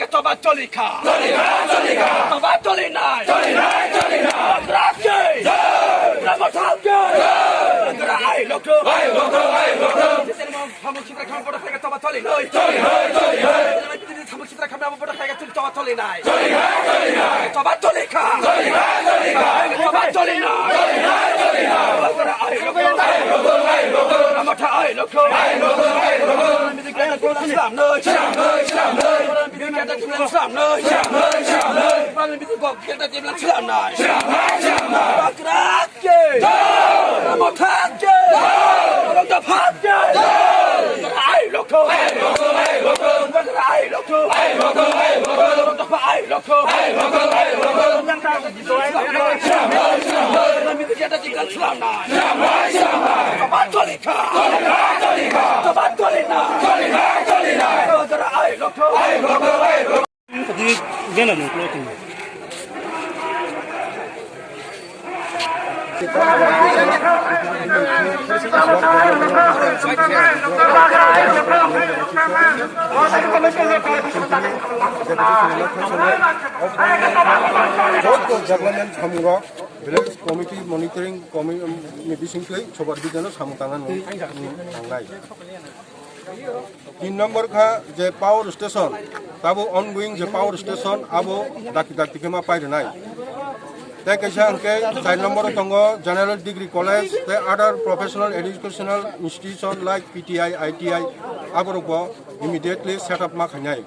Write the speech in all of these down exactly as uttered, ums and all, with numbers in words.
Toba toli kha. Toli kha, toli kha. Toba toli nai. Toli nai, toli nai. Bagrake. Jai. Ramo thangke. Jai. Bagra ai lokto. Ai lokto, ai lokto. Samung sitra kham bodo khaika toba toli nai. Toli nai, toli nai. Samung sitra kham bodo khaika toba toli nai. Toli nai, toli nai. Toba toli kha. Toli nai, toli nai. Toba toli nai. Toli nai, toli nai. Bagra ai lokto. Ai lokto, ai lokto. Ramo tha ai lokto. Ai lokto, ai lokto. Slam noi. Slam noi, slam noi. Slam noi, slam noi. Slam noi, slam noi. Bagra ke. Ramo thangke. Ramo thangke. Ai lokto. Ai lokto, ai lokto. Ai lokto. Ai lokto, ai lokto. Ai lokto, ai lokto. Slam noi, slam noi. Slam noi, slam noi. Slam noi, slam noi. Toba toli kha. Toli kha, toli kha. Toba toli nai. Toli nai, toli nai. Bagra ai lokto. Ai lokto, ai lokto. Tadi gana nung kulo tong. Joto development samung rok village committee monitoring committee ni bisingtwi sobar bijano samung tangna nung, nung tangnai. Tin number kha je power station, tabo ongoing je power station abo dakti dakti khe ma pai rwnai. Tei kaisa hwnkhe char number o tongo General Degree College tei other professional educational institution like P T I, I T I, aborok bo immediately set up ma khainai.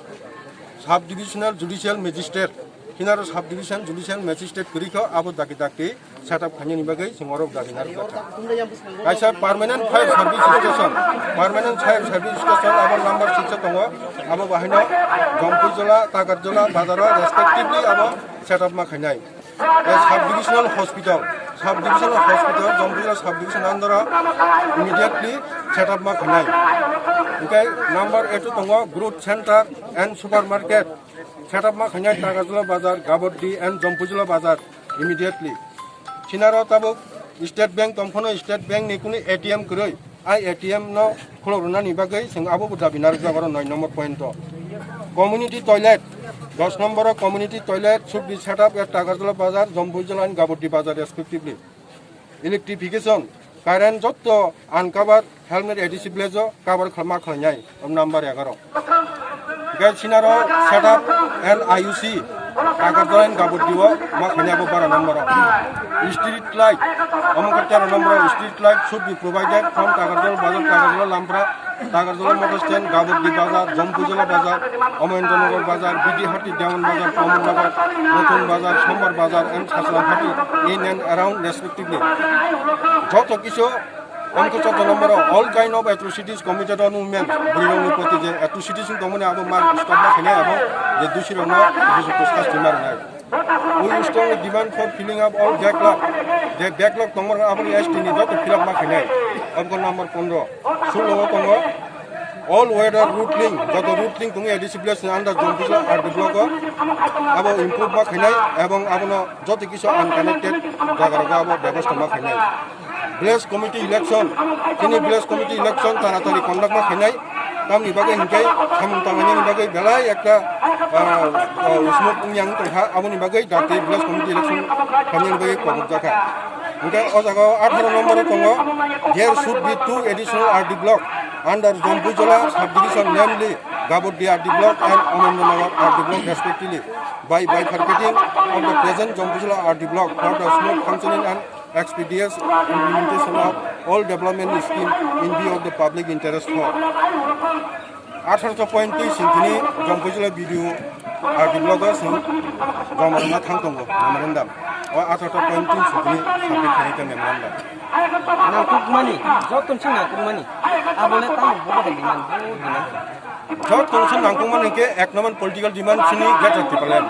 Sub Divisional Judicial Magistrate, Chinaro Sub Division Judicial Magistrate kwrwi kho, abo dakti dakti set up khainani bagwi chwng oro dabi narwkha. Kaisa permanent fire service station, permanent fire service station abo number six o tongo, abo bahaino Jompuijola, Takarjola bazaro respectively abo set up ma khainai. Tei sub divisional hospital, sub divisional hospital, Jompuijola sub division andaro immediately set up ma khainai. Hwnkhe number eight o tongo growth center and supermarket, set up ma khainai Takarjola bazar, Gaboddi and Jompuijola bazar immediately. Chinaro tabuk State Bank tongphano State Bank ni kunu A T M kwrwi, ai A T M no khulok rwnani bagwi chwng abo bo dabi narwkjak oro noi number point o. Community toilet, dos number o community toilet should be set up at Takarjola bazar, Jompuijola and Gaboddi bazar respectively. Electrification, current jotto uncovered helmet A D C village o cover khlama khlainai, o number egaro. Gai sinaro set up L I U C, Takarjola and Gaboddi o ma khainai abo bara number o. Street light, omo khe tero number o street light should be provided from Takarjola bazar, Takarjola Lampra, Takarjola motor stand, Gaboddi bazar, Jompuijola bazar, Omoyendronagar bazar, B D Hati, Dewan bazar, Kamalnagar, Notun bazar, Sombar bazar and Sachlamhati in and around respectively. Joto kisu, omo khe joto number o all kind of atrocities committed on women, bwrwi rokni proti je atrocities wng tongmani abo ma stop ma khainai abo je dusi rokno bujukgo sasti ma rwnai. We strongly demand for filling up all backlog. Je backlog tongmani abo S T ni joto fill up ma khainai. Abo number pondro. Sullo o tongo all weather routling, joto routling tongo A D C village ni under Jompuijola R D block o. Abo improve ma khainai ebong abono joto kisu unconnected jaga rogo abo bebosta ma khainai. Village committee election, chini village committee election taratari conduct ma khainai. Tamni bagwi hinkhe samung tangnani bagwi belai ekta, ah, ah, smooth wngya wng tongkha, aboni bagwi dakti village committee election khamyani bagwi kobokjakha. Hinkhe o jaga o atharo number o tongo, "There should be two additional R D block under Jampuijala subdivision, namely Gabordi R D block and Anandanagar R D block respectively, by bifurcating of the present Jampuijala R D block for the smooth functioning and expeditious implementation of all development scheme in view of the public interest for." Atharo point twi singkini Jampuijala B D O R D block o sing joma rwna thang tongo memorandum. O atharo point twi singkini submit khaikha memorandum. Nangkukmani, joto sing nangkukmani. Abole tamo bobo de demand, bobo demand. Joto sing nangkukmani ke ek number political demand sini Greater Tipraland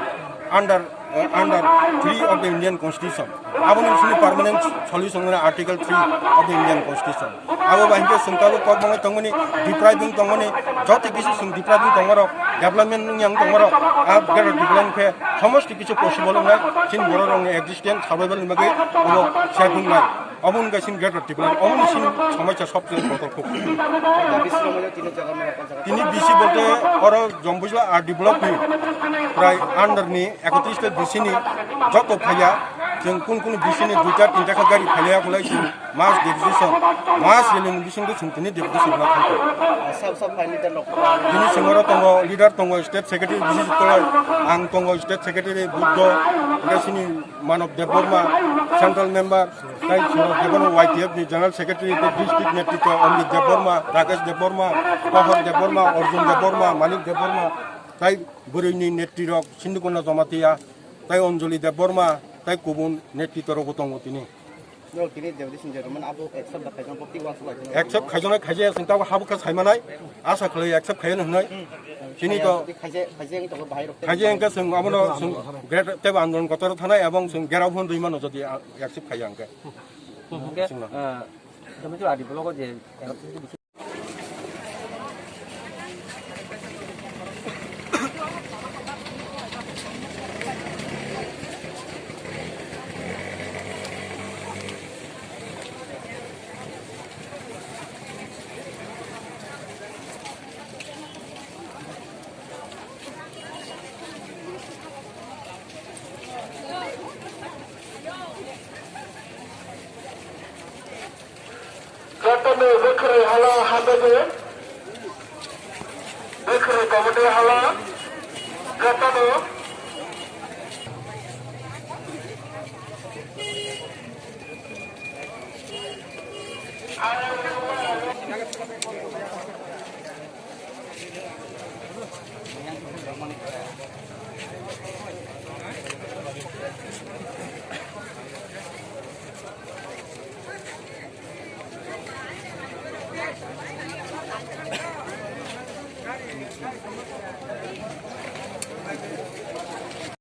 under eh, under three of the Indian Constitution. Aboni sini permanent solution wngkha Article three of the Indian Constitution. Abo bai hinkhe chwng tabuk kok bangwi tongmani, depriving tongmani, joto kisi chwng depriving tongmarok, development wngya wng tongmarok, a Greater Tipraland khe somosti kisi possible wngnai, chini borok rokni existence, survival ni bagwi obo safe wngnai. Omo wngkha chini Greater Tipraland, omo ni chini somosa sobse kotor kuk. Tini bisi bolte oro Jampuijala R D block ni prai under ni ekotris ta bisi ni joto phaiya, chwng kun kun bisi ni duita tinta kha gari phaiya, khulai chwng mass deputation, mass rally ni bisingo chwng tini deputation na thangkha. Tini chwng oro tongo, leader tongo, state secretary bisi kolai, ang tongo state secretary Buddho, hingke chini Manob Debbarma, central member, tai chwng kebono Y T F ni general secretary tei district netritwa Omrit Debbarma, Rakesh Debbarma, Kohor Debbarma, Arjun Debbarma, Manik Debbarma, tai bwrwini netrirok Sindhukunda Jamatia, tai Anjali Debbarma, tai kubun netritwa rokbo tongo tini. Norok tini deputation chairman abo accept da khaijak, bokti uansuk lai. Accept khaijaknai khaijaya, chwng tabuk habuk khe saimanai, asa khlai accept khaiyano hwnwi. Chini to khaijak, khaijak wngwi tongo bahai rok. Khaijak hwnkhe chwng abono chwng great tebo andolon kotor thanai, ebong chwng gerao phano rwi mano jodi accept khaiya hwnkhe. Hwnkhe, chwngno. Ah, Jampuijala R D block o je Jotono bwkhwrwi hala hamjago, bwkhwrwi committee hala jotono.